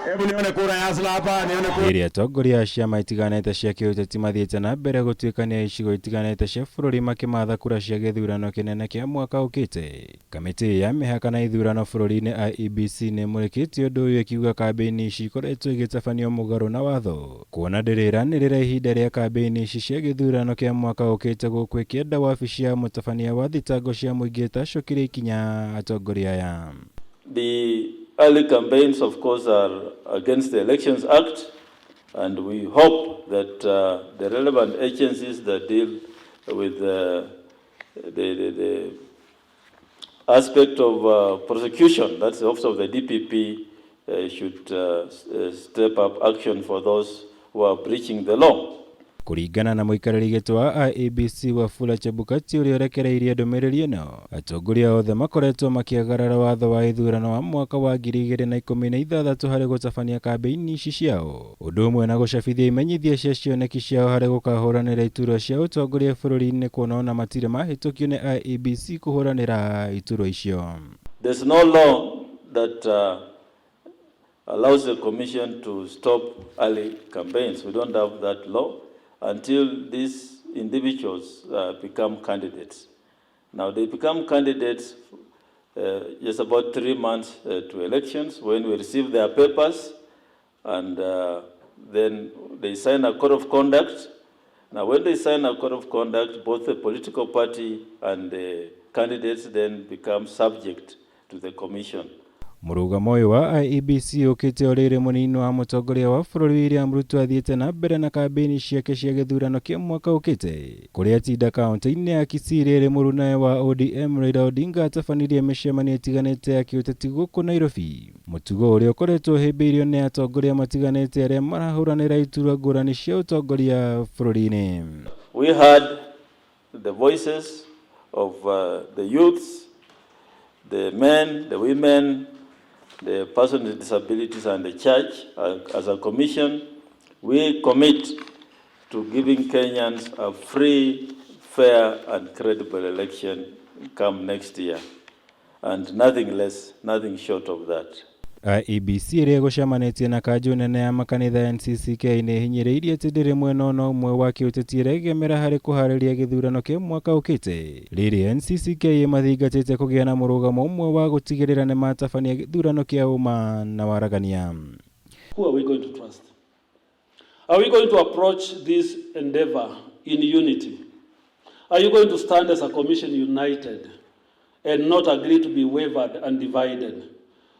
Hebu nione kura ya Hustler hapa, nione kura. Rĩrĩa atongoria a ciama itiganĩte cia kĩũteti mathiĩte na mbere gũtuĩkania icigo itiganĩte cia bũrũri makĩmatha kura cia gĩthurano kĩnene kĩa mwaka ũkĩte, kamĩtĩ ya mĩhaka na ithurano bũrũri-inĩ IEBC nĩ ĩmũrĩkĩtie ũndũ ũyũ ĩkiuga kambĩini ici ikoretwo igĩtabanio mũgarũ na watho kuona ndĩrĩranĩrĩra ihinda rĩa kambĩini ici cia gĩthurano kĩa mwaka ũkĩte gũkũ ĩkĩenda wabici ya mũtabania wa thitango cia mũingĩ ĩtacũkĩre ikinya atongoria aya. The early campaigns, of course, are against the Elections Act, and we hope that the relevant agencies that deal with the aspect of prosecution, that's the office of the DPP, should step up action for those who are breaching the law. Kũringana na mũikarĩri gĩtĩ wa IEBC Wafula Chebukati ũrĩa ũrekereirie ndũmĩrĩri ĩno, atongoria othe makoretwo makĩagarara watho wa ithurano wa mwaka wa 2016 harĩ gũtabania kambĩini ici ciao, ũndũ ũmwe na gũcabithia imenyithia cia cioneki ciao harĩ gũkahũranĩra iturwa cia ũtongoria bũrũri-inĩ kuona ona matirĩ mahĩtũkio nĩ IEBC kũhũranĩra iturwa icio. There's no law that allows the commission to stop early campaigns. We don't have that law until these individuals become candidates. Now, they become candidates just about 3 months to elections when we receive their papers and then they sign a code of conduct. Now, when they sign a code of conduct, both the political party and the candidates then become subject to the commission. Mũrũgamo ũyũ wa IEBC ũkĩte o rĩrĩ mũnini wa mũtongoria wa bũrũri William Ruto athiĩte na mbere na kambĩini ciake cia gĩthurano kĩa mwaka ũkĩte kũrĩa atinda kaunti-inĩ ya Kisii rĩrĩ mũrunawe wa ODM Raila Odinga atabanirie mĩcemanio ĩtiganĩte ya kĩũteti gũkũ Nairobi, mũtugo ũrĩa ũkoretwo ũhĩmbĩirio nĩ atongoria matiganĩte arĩa marahũranĩra iturwa ngũrani cia ũtongoria bũrũri-inĩ. We heard the voices of the youths, the men, the women, the persons with disabilities, and the church. As a commission, we commit to giving Kenyans a free, fair, and credible election come next year, and nothing less, nothing short of that. IEBC ĩrĩa ĩgũcemanĩtie na kanjũ nene ya makanitha NCCK nĩ ĩhinyĩrĩirie atĩ ndĩrĩ mwena ona ũmwe wa kĩũteti ĩregemera harĩ kũharĩria gĩthurano kĩa mwaka ũkĩte rĩrĩ NCCK ĩmathingatĩte kũgĩa na mũrũgamo ũmwe wa gũtigĩrĩra nĩ matabania gĩthurano kĩa ũma na waragania. Who are we going to trust? Are we going to approach this endeavor in unity? Are you going to stand as a commission united and not agree to be wavered and divided,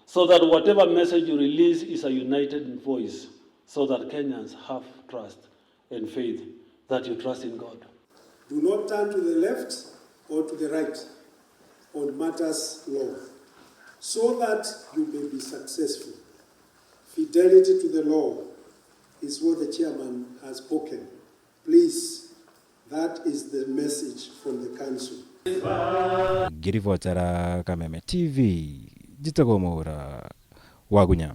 so that whatever message you release is a united voice, so that Kenyans have trust and faith that you trust in God? Do not turn to the left or to the right on matters law, so that you may be successful. Fidelity to the law is what the chairman has spoken. Please, that is the message from the council. Ngĩribotera Kameme TV, njĩtagwo Mwaũra Wagunya.